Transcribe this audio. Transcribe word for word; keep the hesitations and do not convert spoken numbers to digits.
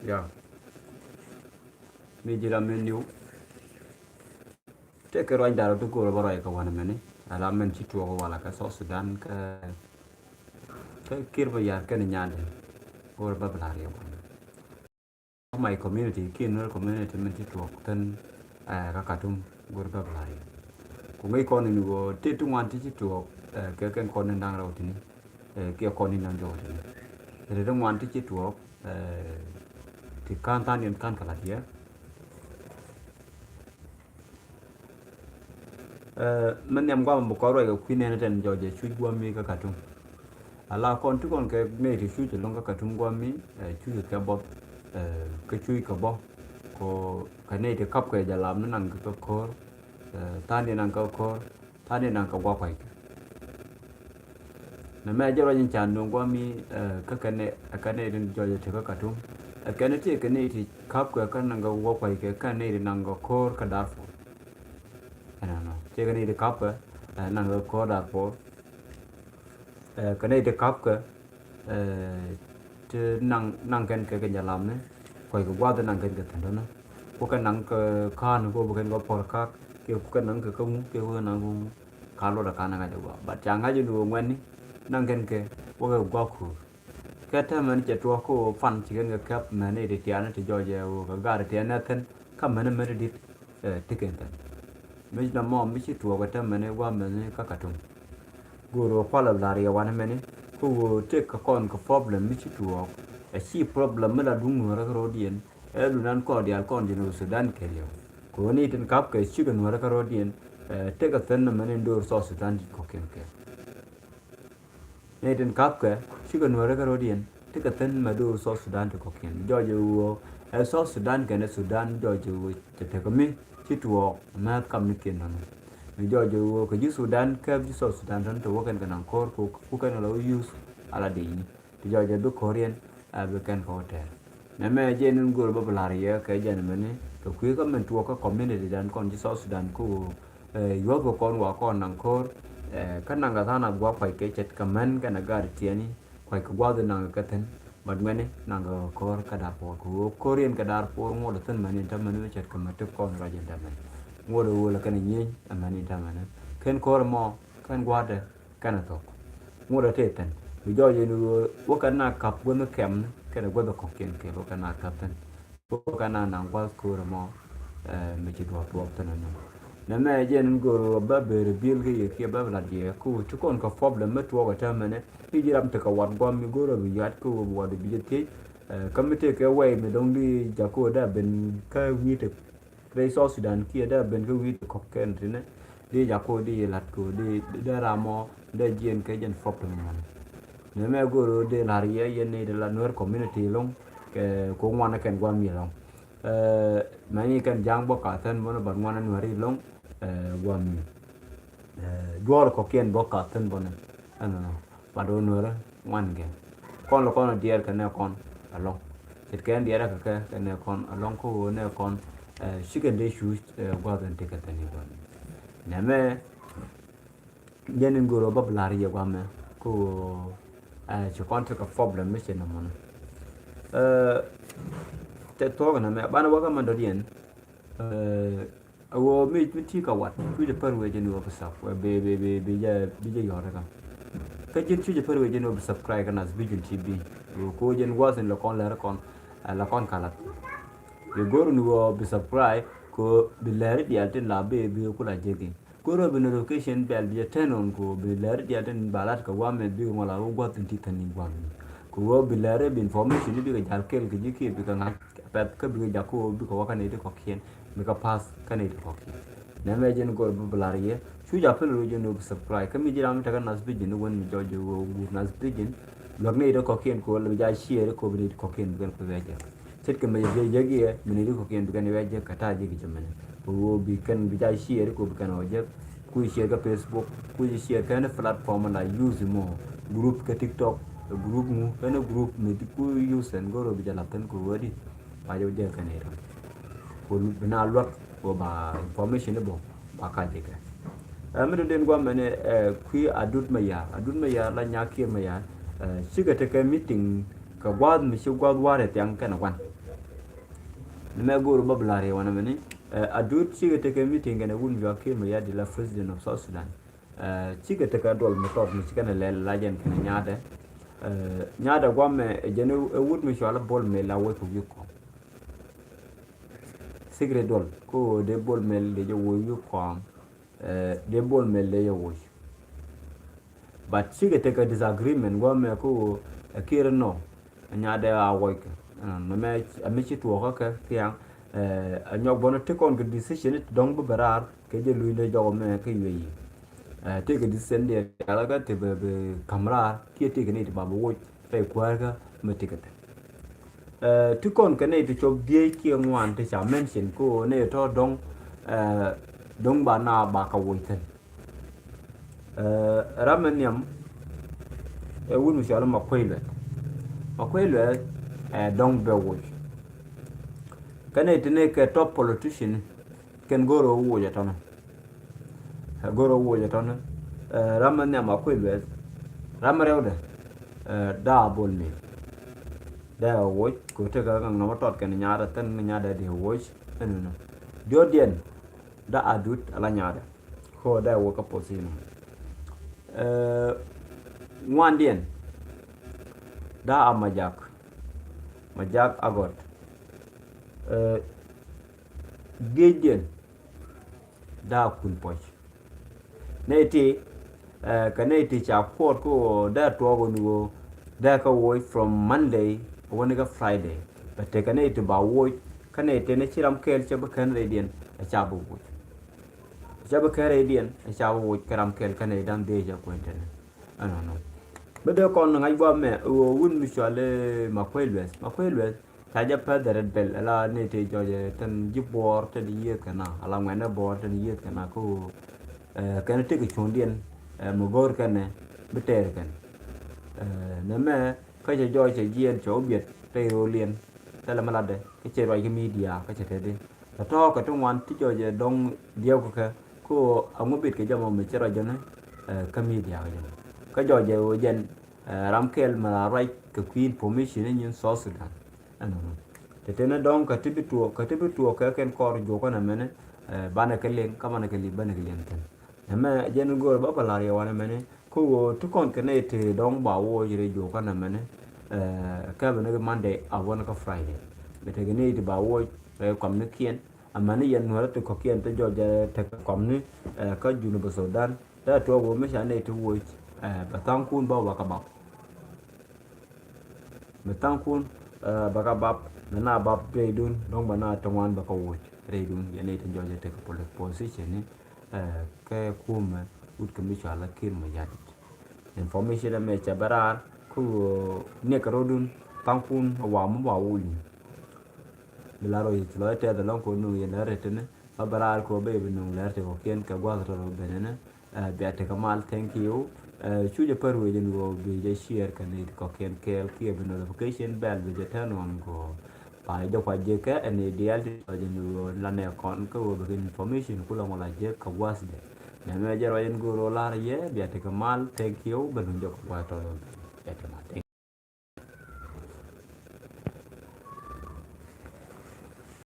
Ya. Mi ji̱ ram mi niw. Tëëkɛ ruac da̱r ti go̱o̱r bä ruac kɛ wanɛ mɛni. Ala mɛn ci tuɔɔk walɛ kɛ South Sudan kɛ, kɛ Kiir Mayar kɛnɛ nyandɛ. Go̱o̱r bä bi la̱r yɛ wanɛ. My community, kiɛ Nuer community min ci tuɔɔk thin, eh, kä Khartoum, go̱o̱r bä bi la̱r yɛ. Ku ŋäc kɔn in ɣöö tëë ti ŋuan ti ci tuɔɔk, eh, kɛ kɛn kɔn in da̱ŋ rɛw tini, eh, kiɛ kɔn in da̱ŋ jɔw tini. Tëë ti ŋuan ti ci tuɔɔk, eh, ti ka̱n tha̱a̱ŋ in ka̱n kɛ la̱t yɛ. Eh, min nhiam guam bi kɔn ruac kɛ kui̱ nɛn tɛn jɔɔc ɛ cuc guam mi kä Khartoum. Ala kɔn ti kɔn kɛ nɛy ti cuc ɛlɔ̱ŋ kä Khartoum guam mi, eh, cuc kɛ bɔth, eh, kä cuc kɛ bɔ. Kɔ kɛ nɛy ti kap kɛ jɛ lam ni naŋ kɛ ko̱r, eh, tha̱a̱ŋ di naŋ kɛ ko̱r, tha̱a̱ŋ di naŋ kɛ gua̱ kuac kɛ. Nɛ mɛ jɛ ruac in ca nuŋ guam mi, eh, kä kɛn nɛ, ɛ kɛn nɛ tin jɔɔc ɛ ti kä Khartoum. Ɛ kɛn nɛ ti kɛ nɛy ti kap kɛ kä naŋ kɛ gua̱ kuac kɛ kä nɛy ti naŋ kɛ ko̱r kä Darfur. Ɛnɔnɔ. Ti kɛ nɛy ti kap kɛ, eh, naŋ kɛ ko̱r Darfur. Eh, kɛ nɛy ti kap kɛ, eh, ti naŋ, naŋ kɛn kɛ kɛ jalamni. Kuac kɛ gua̱th naŋ kɛn kɛ thɛn tɔnɔ. Ku kɛ naŋ kɛ ka̱n ku bi kɛn kɛ pɔr kak. Kɛ ku kɛ naŋ kɛ kä ŋu, kɛ ku kɛ naŋ kɛ ŋu. Ka luɔt a ka naŋ a jɛ gua̱. But ca ŋa̱c in wä ŋuɛ̈tni, naŋ kɛn kɛ, wä kɛ gua̱ kur. Kɛ täämɛ ni cɛ tuɔɔk kä ɣöö fan ci kɛn kɛ käp mɛni ti tiani ti jɔɔcɛ ɣöö kɛ gar ti tiani a thɛn kä mɛni mɛni dit, eh, ti kɛn thɛn. Mi ci nɔmɔ mi ci tuɔɔk kɛ täämɛ ni gua̱a̱ mɛni kä Khartoum. Go̱o̱r ɣöö kualɛ lar yɛ wanɛ mɛni kä ɣöö tëëkɛ kɔn kɛ problem mi ci tuɔɔk. Ɛ ci problem mi la duŋ nuɔ̱ɔ̱rä kä ro̱diɛn ɛ lunan kɔn diaal kɔn Jinub Sudan kɛɛliw. Kɛ ɣöö ni tin kap kɛ cikɛ nuɔ̱ɔ̱rä kä ro̱diɛn, eh, tëëkɛ thɛn ni mɛni do̱r South Sudan dit kɔ̱kiɛn kɛ. Ni tin kapkɛ cikɛ nuɔ̱ɔ̱rä kä ro̱diɛn ti kɛ thi̱n mɛ do̱r South Sudan ti kɔ̱kiɛn. Jɔɔc ɛ ɣöö ɛ South Sudan kɛnɛ Sudan jɔɔc ɛ ɣöö cɛ tekɛ mi ci tuɔɔk määth kamnikiɛn nɔnɔ. Mi jɔɔc ɛ ɣöö kɛ ji̱ Sudan kɛp ji̱ South Sudan tɔ̱n te wä kɛn kɛ naŋ ko̱r ku ku kɛn kɛ lɔ use ala di̱cni. Ti jɔɔc ɛ bi ko̱riɛn a bi kɛn kɛ wä tɛɛr. Nɛmɛ jɛn in go̱o̱r bä bi la̱r yɛ kɛ jɛn mɛni kɛ kui̱ kä min tuɔɔk kä community dan kɔn ji̱ South Sudan kä ɣöö, eh, yuɔ̱th kɛ kɔn wa kɔn naŋ ko̱r, eh, kä naŋ kɛ tha̱a̱ŋ a gua̱a̱k kuac kɛ ce̱tkɛ män kɛnɛ gaat tiɛni kuac kɛ gua̱a̱th in naŋ kɛ thi̱n. But ŋuɛni naŋ kɛ ko̱r kä Darfur kɛ ɣöö ko̱r in kɛ Darfur ŋuɔt thi̱n män in te mɛni mi ce̱tkɛ mɛ ti kɔn ruac in te mɛni. Ŋuɔt ɛ ɣöö lɛ kɛn nyieny ɛ män in te mɛni. Kɛn ko̱r ɛmɔ kɛn gua̱a̱tdɛ kɛn ɛ thok. Ŋuɔ̱t ɛ tëë thi̱n. Bi jɔɔc in ɣöö wä kɛn na ka̱p guäth kɛm kɛnɛ guäth kɔ̱kiɛn kɛ wä kɛn na ka̱p thi̱n. Wä kɛn na naŋ gua̱th ko̱r ɛmɔ, eh, mi ci duɔ̱ɔ̱p duɔ̱ɔ̱p thi̱n ɛnɔ. Nɛmɛ jɛn in go̱o̱r ɣöö bä bëë reveal kä yɛ kiɛ bä bi lat yɛ kä ɣöö ci kɔn kɛ problem mi tuɔɔk ɛ täämɛnɛ. I̱ ji̱ ram tekɛ wat gua̱m mi go̱o̱r ɣöö bi yuat kä ɣöö bi wat bi jɛ thiec. Eh, kä mi tëëkɛ way mi dɔ̱ŋ di jakä ɣöö dee ben kä wi̱i̱ tek rɛy South Sudan kiɛ dee ben kä wi̱i̱ kɔ̱kiɛn tinɛ. Di jakä di lat kɛ di, di dee ram mɔ dee jiɛn kɛ jɛn problem mɔ. Nɛmɛ go̱o̱r di la̱r yɛ yɛn ni di la Nuer community loŋ kɛ ko ŋuan kɛn guam mi loŋ. Eh, mɛni kɛn ja̱a̱ŋ bä ka thɛn bä ni bat ŋuan Nuer loŋ, eh, guam mi. Eh, duɔɔr kɔ̱kiɛn bä ka thɛn bä ni. Ɛnɔ. Bat wä Nuɛrä ŋuan kɛ kɔn lɛ kɔn diɛɛr kɛ nɛ kɔn ɛlɔŋ. Ce̱tkɛ ɛn diɛɛrä kɛ kɛ kɛ nɛ kɔn ɛlɔŋ kä ɣöö nɛ kɔn, eh, cikɛ dee cuc, eh, gua̱th ɛn tekɛ thɛn i̱ gua̱th. Nɛmɛ jɛn in go̱o̱r ɣöö bä bi la̱r yɛ gua̱mɛ kä ɣöö, eh, ci kɔn tekɛ problem mi cɛ nɔmɔnɔ. Eh, tɛ thuɔ̱k nɛmɛ banɛ wä kä mɛn dɔ̱diɛn. Eh, A ɣöö mi, mi ti ka wat cucɛ pär wee jɛn ɣöö bi sub, bi, bi, bi, bi jɛ, bi jɛ yɔ̱r kä. Kä ji̱n cucɛ pär wee jɛn ɣöö bi subscribe kä Nas Vision T V. Ɣöö ko jɛn gua̱th in lɛ kɔn lɛr kɔn, ɛ, lɛ kɔn ka lat. Bi go̱r ni ɣöö bi subscribe ko bi lɛr diaal tin la bi, bi ku la jeki. Go̱r ɣöö bi notification bell bi jɛ turn on ko bi lɛr diaal tin ba lat kɛ gua̱a̱mɛ bi ŋɔl a ɣöö gua̱th in ti thäni gua̱a̱mɛ. Ko ɣöö bi lɛr bi information bi kɛ jal kel kɛ ji̱ kiɛ bi kɛ ŋa̱c. Pɛth kä bikɛ jak kä ɣöö bikɛ wä kä nɛy ti kɔ̱kiɛn, bikɛ pass kä nɛy ti kɔ̱kiɛn. Nɛmɛ jɛn go̱r bi bi la̱r yɛ cu ja pɛl ɣöö jɛn ɣöö bi subscribe kä mi ji̱ ram mi tekɛ Nas Vision ni wen mi jɔc jɛ ɣöö guur Nas Vision. Luäk nɛy ti kɔ̱kiɛn kɛ ɣöö lɛ bi ja share kɛ ɣöö bi nɛy ti kɔ̱kiɛn bi kɛn kɛ wɛɛc jɛ. Ce̱tkɛ mɛ jɛ jɛ giɛ mi nɛy ti kɔ̱kiɛn bi kɛn wɛɛc jɛ kɛ ta̱a̱ jɛ kɛ jɛ mɛnɛ. Kɛ ɣöö bi kɛn bi ja share kɛ ɣöö bi kɛn wä jɛ. Kui̱ share kä Facebook, kui̱ share kä any platform la use mɔ. Group kä TikTok, group ŋu, any group mi di kui̱ use ɛn go̱r ɣöö bi jɛ la̱th thi̱n kɛ ɣöö di. Ba jɛ wä jɛ kɛn i̱ ram. Kɛ ɣöö bi na luäk kɛ ɣöö ba information i̱ bɔ, ba kac ikɛ. Ɛ, mi dɔ̱diɛn gua̱a̱mɛ ni, ɛ, kui̱ Adut Mayar. Adut Mayar la nyak Kiir Mayar, ɛ, cikɛ tekɛ meeting kɛ gua̱a̱th mi ci gua̱a̱th wa̱rɛ thiaŋ kɛnɛ wan. Ni mɛ go̱o̱r bä bi la̱r yɛ wanɛ mɛni. Ɛ, Adut cikɛ tekɛ meeting kɛnɛ wut mi cɔal Kiir Mayardit la President of South Sudan. Ɛ, cikɛ tekɛ duɔl mi tɔt mi cikɛ nɛ lɛl la jɛn kɛnɛ nyaatdɛ. Ɛ, nyaatdɛ guamɛ ɛ jɛn ɛ wut mi cɔal Bol Mel la wec kɛ wi̱i̱ kɔm. Secret duɔl ko dee Bol Mel dee jɛ woc wi̱i̱ kɔm. Ɛ, dee Bol Mel dee jɛ woc. But cikɛ tekɛ disagreement guamɛ ko ɛ Kiir nɔ. Ɛ nyaatdɛ a wɔckɛ. Ɛ, nɛ mɛ ɛ mi ci tuɔɔkä kɛ thiaŋ. Ɛ, ɛ nyɔk bɔnɔ ti kɔn kɛ decision ti dɔ̱ŋ bi bɛ raar kɛ jɛ luny dee jɔk mɛ kɛ yuɛ yi. Ɛ, tëëkɛ decision diɛ rial kä ti bɛ, bɛ ka̱m raar kiɛ tëëkɛ nɛy ti ba bɛ woc rɛy kuäärkä mɛ tëëkɛ thi̱n. Ɛ, ti kɔn kɛ nɛy ti cop dhieec kiɛ ŋuan ti ca mention ko nɛy tɔ̱ dɔ̱ŋ, ɛ, dɔ̱ŋ ba na ba kɛ woc thi̱n. Ɛ, ram mi nhiam ɛ wut mi cɔal Makuei Lueth. Makuei Lueth ɛ dɔ̱ŋ bɛ woc. Kɛnɛ ti ni kɛ top politician kɛn go̱r ɛ woc ɛ tɔnä. Ɛ go̱r ɛ woc ɛ tɔnä. Ɛ, ram mi nhiam Makuei Lueth. Ram mi rɛwdɛ. Ɛ, da Bol Mel. Da ɛ woc ko tekɛ ŋaŋ nɔmɔ tɔt kɛn nyaatdɛ thin nyaatdɛ di woc. Ɛn nɔ. Diɔt diɛn. Da Adut ala nyaatdɛ. Ko da wä kä poth inɔ. Ɛ, ŋuandiɛn da a Majak. Majak a gɔt. Ɛ, giecdiɛn da a Kun Puɔc. Nɛy ti, ɛ, kɛ nɛy ti ca kuɔt ko da tuɔk ni wo da kɛ woc from Monday wä ni kä Friday. Bɛ tekɛ nɛy ti ba woc kä nɛy ti ni ci ram kɛɛl cɛ bi kɛn rɛydiɛn ɛ ca bi woc. Cɛ bi kɛn rɛydiɛn ɛ ca bi woc kɛ ram kɛl kɛnɛ i̱ da̱ŋ dhieec ɛ kuɛn tɛnɛ. Ɛnɔnɔ. Bi dee kɔn ŋa̱c guamɛ ɣöö wut mi cɔal i̱ Makuei Lueth. Makuei Lueth ca jɛ pɛth dɛ rɛt bɛl ala ni ti jɔc ɛ tɛn ji̱ buɔɔr tɛn yieth kɛ na ala ŋuɛnɛ buɔɔr tɛn yieth kɛ na kä ɣöö, ɛ, kɛn tëk cuŋdiɛn, ɛ, mi go̱o̱r kɛnɛ bi tɛɛr kɛn. Ɛ, nɛmɛ kä cɛ jɔc cɛ jiɛn cɛ wä biɛt tɛy ro̱o̱liɛn. Thilɛ mi latdɛ kä cɛ ruac kä media kä cɛ tɛtdi. Tɔ̱tɔ̱ kɛ ti ŋuan ti jɔc ɛ dɔ̱ŋ diɛw kɛ kɛ ko aŋu bit kɛ jɛ mɔ mi cɛ ruac jɛn, ɛ, kä media kɛ jɛn. Kä jɔc ɛ ɣöö jɛn, ɛ, ram kɛl mi la ruac kɛ kui̱ information ni nyin South Sudan. Ɛnɔnɔ. Tɛ tɛn dɔ̱ŋ kɛ ti bi tuɔɔk, kɛ ti bi tuɔɔk kɛ kɛn kɔr juɔk kɛn ɛmɛnɛ, ɛ, banɛ kɛ liŋ, kä banɛ kɛ liŋ, banɛ kɛ liŋ kɛn. Ɛmɛ jɛn go̱o̱r bä bä la̱r yɛ wanɛ mɛnɛ, kä ɣöö ti kɔn kɛ nɛy ti dɔ̱ŋ ba woc rɛy juɔk kɛn ɛmɛnɛ, ɛ, kɛ bɛ ni kɛ Monday a wä ni kä Friday. Bɛ tekɛ nɛy ti ba woc rɛy kɔmnikiɛn, amäni yɛn nuäärä ti kɔ̱kiɛn ti jɔc ɛ tekɛ kɔmni, ɛ, kä Junub Sudan. Dee tuɔɔk ɣöö mi ca nɛy ti woc, ɛ, bɛ tha̱a̱ŋkun bä bä kä bap. Bɛ tha̱a̱ŋkun, ɛ, bɛ kä bap, bɛ na bap rɛydun, dɔ̱ŋ bɛ na ti ŋuan bɛ kä woc rɛydun, yɛn nɛy ti jɔc ɛ tekɛ poli-, position ni, ɛ, kɛ kumɛ wut kɛ mi cɔal ɛ Kiir Mayardit. Information ɛmɛ cɛ bɛ raar, kä ɣöö niɛkɛ rɔ̱dun, tha̱a̱ŋkun, ɛ wa mi wa woc ni. Bi la rɔ yic lɔ tɛth ɛlɔ̱ŋ kɛ nuŋ yɛn lɛr tini. Ba bɛ raar kɛ bɛ bi nuŋ lɛr ti kɔ̱kiɛn kɛ gua̱th tɔr ben ɛnɛ. Ɛ, bia tekɛ mal, thank you. Ɛ, cu jɛ pär wec ɛn ɣöö bi jɛ share kɛ ni ti kɔ̱kiɛn kɛɛl kiɛ bi notification bell bi jɛ turn on kɛ ɣöö ba jɛ kua jɛ kɛ ɛn i̱ diaal ti tɔc ɛn ɣöö la nɛ kɔn kɛ ɣöö bi kɛ information kulɛ ŋuɔ la jɛ kɛ gua̱thdɛ. Nɛmɛ jɛ ruac ɛn go̱o̱r ɣöö lar yɛ bia tekɛ mal, thank you. Bɛ nuŋ jɛ kɛ gua̱th tɔr bia tekɛ mal, thank you.